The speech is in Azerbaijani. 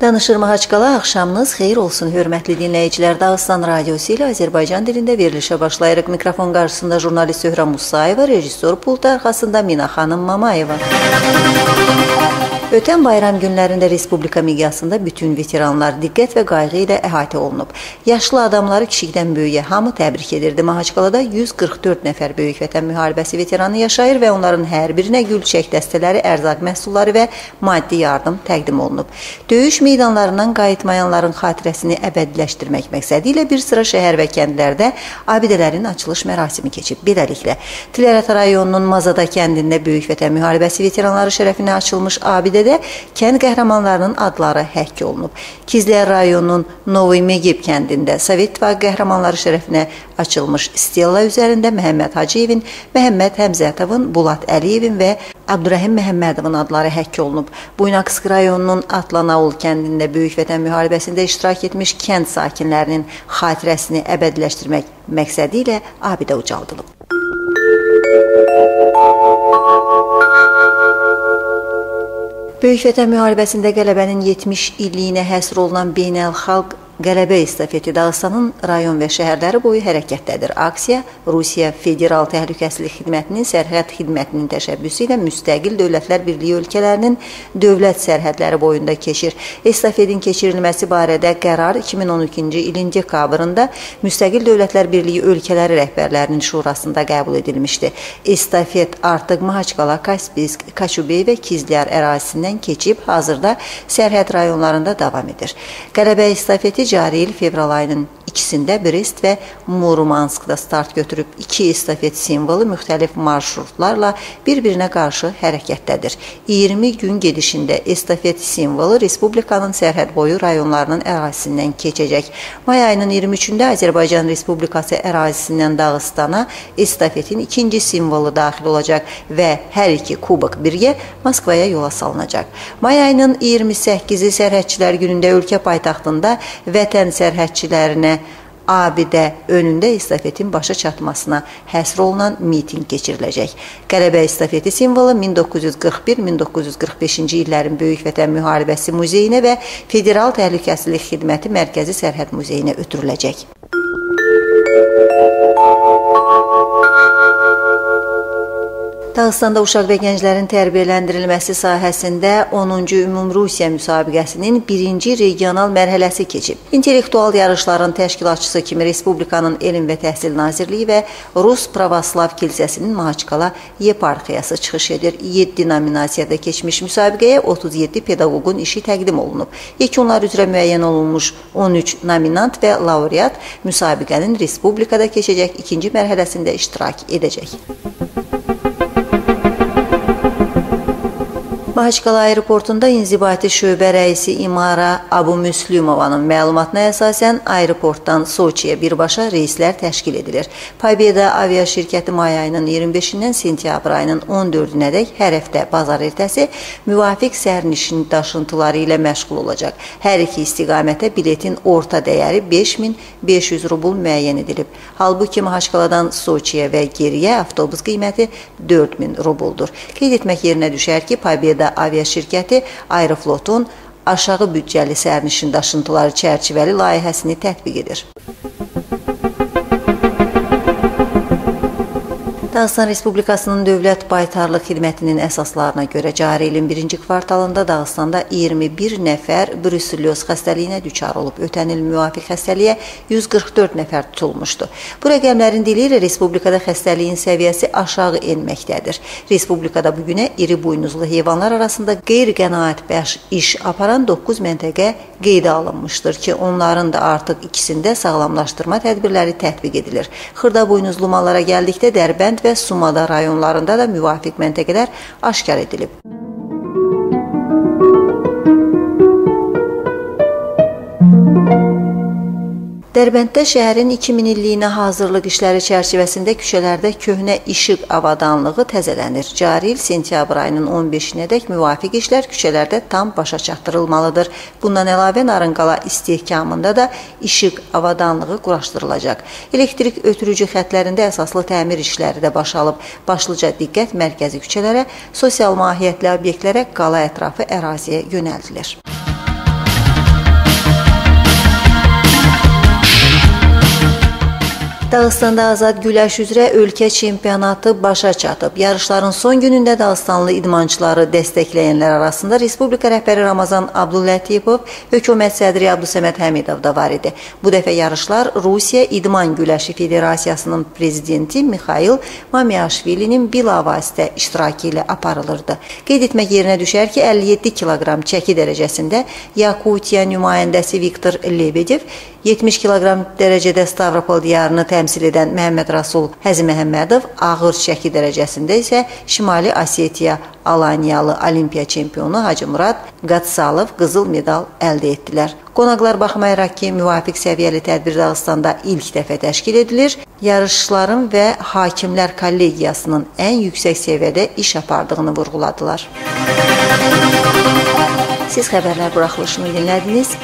Danışır Mahaçqala, axşamınız xeyir olsun, hörmətli dinləyicilər. Dağıstan Radiosu ilə Azərbaycan dilində verilişə başlayırıq. Mikrofon qarşısında jurnalist Zöhrə Musayeva, rejissor pultu arxasında Mina xanım Mamayeva. Ötən bayram günlərində Respublika miqyasında bütün veteranlar diqqət və qayğı ilə əhatə olunub. Yaşlı adamları kiçikdən böyüyə hamı təbrik edirdi. Mahaçqalada 144 nəfər Böyük Vətən müharibəsi veteranı yaşayır və onların hər birinə gül-çiçək dəstələri, ərzaq məhsulları və maddi yardım təqdim olunub. Döyüş meydanlarından qayıtmayanların xatirəsini əbədiləşdirmək məqsədi ilə bir sıra şəhər və kəndlərdə abidələrin açılış mərasimi keçib. Beləliklə, Tilərata rayonunun Mazada kəndində Böyük Vətən müharibəsi veteranları şərəfinə açılmış abidə də kənd qəhrəmanlarının adları həkk olunub. Kizlər rayonunun Novoy Megib kəndində Sovet İttifaqı qəhrəmanları şərəfinə açılmış stella üzərində Məhəmməd Hacıyevin, Məhəmməd Həmzətovun, Bulat Əliyevin və Abdurrahim Məhəmmədovun adları həkk olunub. Buynaksk rayonunun Atlanaul kəndində Böyük Vətən müharibəsində iştirak etmiş kənd sakinlərinin xatirəsini əbədiləşdirmək məqsədi ilə abidə ucaldılıb. Böyük Vətən müharibəsində qələbənin 70 illiyinə həsr olunan beynəlxalq qələbə estafeti Dağıstanın rayon və şəhərləri boyu hərəkətdədir. Aksiya Rusiya Federal Təhlükəsizlik Xidmətinin Sərhəd Xidmətinin təşəbbüsü ilə Müstəqil Dövlətlər Birliyi ölkələrinin dövlət sərhədləri boyunda keçir. Estafetin keçirilməsi barədə qərar 2012-ci ilin dekabrında Müstəqil Dövlətlər Birliyi ölkələri rəhbərlərinin şurasında qəbul edilmişdi. Estafet artıq Mahaçqala, Kaspiysk, Kaçubey və Kizlyar ərazisindən keçib, hazırda sərhəd rayonlarında davam edir. Qələbə estafeti cari il fevral ayının ikisində Brest və Murmanskda start götürüb. İki estafet simvolu müxtəlif marşrutlarla bir-birinə qarşı hərəkətdədir. 20 gün gedişində estafet simvolu Respublikanın sərhəd boyu rayonlarının ərazisindən keçəcək. May ayının 23-ündə Azərbaycan Respublikası ərazisindən Dağıstana estafetin ikinci simvolu daxil olacaq və hər iki kubok birgə Moskvaya yola salınacaq. May ayının 28-i Sərhədçilər günündə ölkə paytaxtında vətən sərhədçilərinə abidə önündə estafetin başa çatmasına həsr olunan mitinq keçiriləcək. Qələbə estafeti simvolu 1941-1945-ci illərin Böyük Vətən Müharibəsi Muzeyinə və Federal Təhlükəsizlik Xidməti Mərkəzi Sərhəd Muzeyinə ötürüləcək. Dağıstanda uşaq və gənclərin tərbiyələndirilməsi sahəsində 10-cu Ümumrusiya müsabiqəsinin 1-ci regional mərhələsi keçib. İntellektual yarışların təşkilatçısı kimi Respublikanın Elm və Təhsil Nazirliyi və Rus Pravoslav Kilsəsinin Mahaçqala yeparxiyası çıxış edir. 7 nominasiyada keçmiş müsabiqəyə 37 pedaqoqun işi təqdim olunub. Yekunlar üzrə müəyyən olunmuş 13 nominant və laureat müsabiqənin Respublikada keçəcək ikinci mərhələsində iştirak edəcək. Mahaçqala aeroportunda inzibati şöbə rəisi İmara Abu Müslümovanın məlumatına əsasən aeroportdan Soçiyə birbaşa reyslər təşkil edilir. Pobeda avia şirkəti may ayının 25-dən sentyabr ayının 14-ünədək hər həftə bazar ertəsi müvafiq sərnişin daşıntıları ilə məşğul olacaq. Hər iki istiqamətə biletin orta dəyəri 5500 rubl müəyyən edilib. Halbuki Mahaçqaladan Soçiyə və geriyə avtobus qiyməti 4000 rubldur. Qeyd etmək yerinə düşər ki, Pobeda avia şirkəti Aeroflotun aşağı büdcəli sərnişin daşıntıları çərçivəli layihəsini tətbiq edir. Dağıstan Respublikasının Dövlət Baytarlıq Xidmətinin əsaslarına görə cari ilin birinci kvartalında Dağıstanda 21 nəfər bruselyoz xəstəliyinə düçar olub. Ötən il müvafiq xəstəliyə 144 nəfər tutulmuşdu. Bu rəqəmlərin dili ilə Respublikada xəstəliyin səviyyəsi aşağı enməkdədir. Respublikada bugünə iri buynuzlu heyvanlar arasında qeyri-qənaətbəxş iş aparan 9 məntəqə qeydə alınmışdır ki, onların da artıq ikisində sağlamlaşdırma tədbirləri tətbiq edilir. Xırda buynuzlu mallara gəldikdə Dərbənd və Sumada rayonlarında da müvafiq məntəqələr aşkar edilib. Dərbənddə şəhərin 2000 illiyinə hazırlıq işləri çərçivəsində küçələrdə köhnə işıq avadanlığı təzələnir. Cari il sentyabr ayının 15-nədək müvafiq işlər küçələrdə tam başa çatdırılmalıdır. Bundan əlavə Narınqala istehkamında da işıq avadanlığı quraşdırılacaq. Elektrik ötürücü xətlərində əsaslı təmir işləri də baş alıb. Başlıca diqqət mərkəzi küçələrə, sosial mahiyyətli obyektlərə, qala ətrafı əraziyə yönəldilir. Dağıstanda azad güləş üzrə ölkə çempionatı başa çatıb. Yarışların son günündə Dağıstanlı idmançıları dəstəkləyənlər arasında Respublika rəhbəri Ramazan Abdullatipov, hökumət sədri Abdusəməd Həmidov da var idi. Bu dəfə yarışlar Rusiya İdman Güləşi Federasiyasının prezidenti Mixail Mamiaşvilinin bilavasitə iştirakı ilə aparılırdı. Qeyd etmək yerinə düşər ki, 57 kiloqram çəki dərəcəsində Yakutiya nümayəndəsi Viktor Lebedev, 70 kiloqram dərəcədə Stavropol diyarını təmsil edən Məhəmməd Rasul Həziməhəmmədov, ağır çəki dərəcəsində isə Şimali Osetiya Alaniyalı Olimpiya çempionu Hacı Murad Qatsalov qızıl medal əldə etdilər. Qonaqlar baxmayaraq ki, müvafiq səviyyəli tədbir Dağıstanda ilk dəfə təşkil edilir, yarışların və hakimlər kollegiyasının ən yüksək səviyyədə iş apardığını vurğuladılar. Siz xəbərlər buraxılışını dinlədiniz.